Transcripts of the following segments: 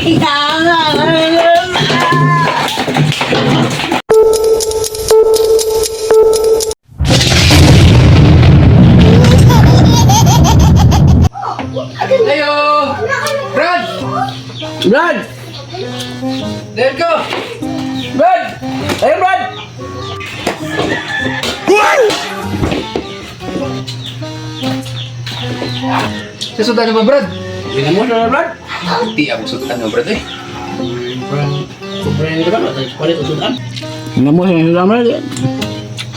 Ayo! Brad! Brad! There go! Brad! Ayun, Brad! Sa sudan na ba, Brad? Hindi mo siya, Brad. Di ako sudan mo, Brad eh. Brad, ka ba? Palit o sudan? Hindi mo siya sudan, Brad.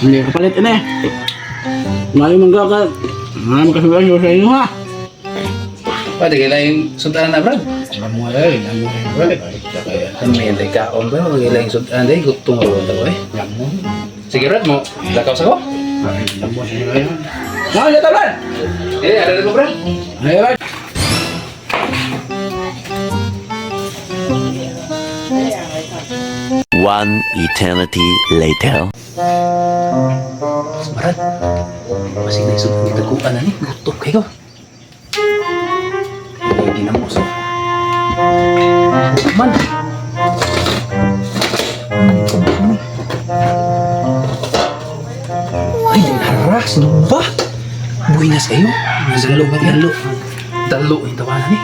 Hindi ka palit, ini. Ngayon man ka ka. Ngayon man kasudan siya sa inyo, ha? Pwede kailangan yung sudan na, Brad. Alam mo, eh. Alam mo, Brad. Ano may hintay kaon ba? Huwag kailangan yung sudan dahil gutom mo rin ako eh. Alam mo. Sige, Brad mo. Lakaw sa ko. Alam mo siya ngayon. Ngayon, ito, Brad! Eh, ano ko, Brad? Ayun, Brad. One eternity later. Brad, masig na isod ni taguan na ni. Gutom kayo. Hindi na mo so. Man. Ay, haras no ba? Buinas kayo. Dalo, dalo. Dalo yung tawanan ni.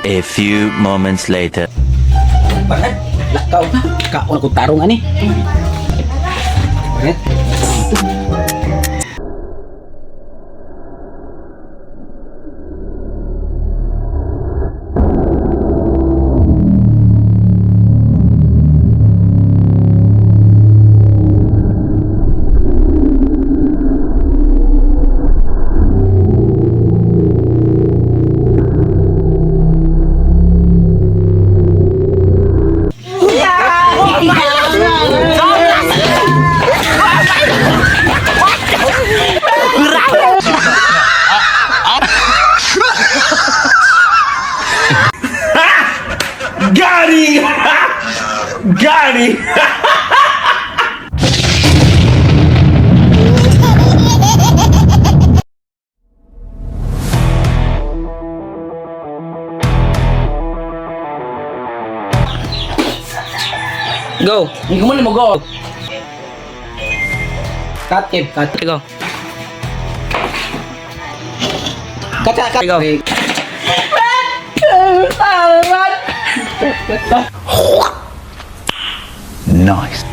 A few moments later. Brad, lakaw na. Kaon ako tarong ani. Brad. Got him! Got him! Go. Hindi ko mo go. Cut, Kev. Cut. Go. Cut, cut, cut. Go. Nice.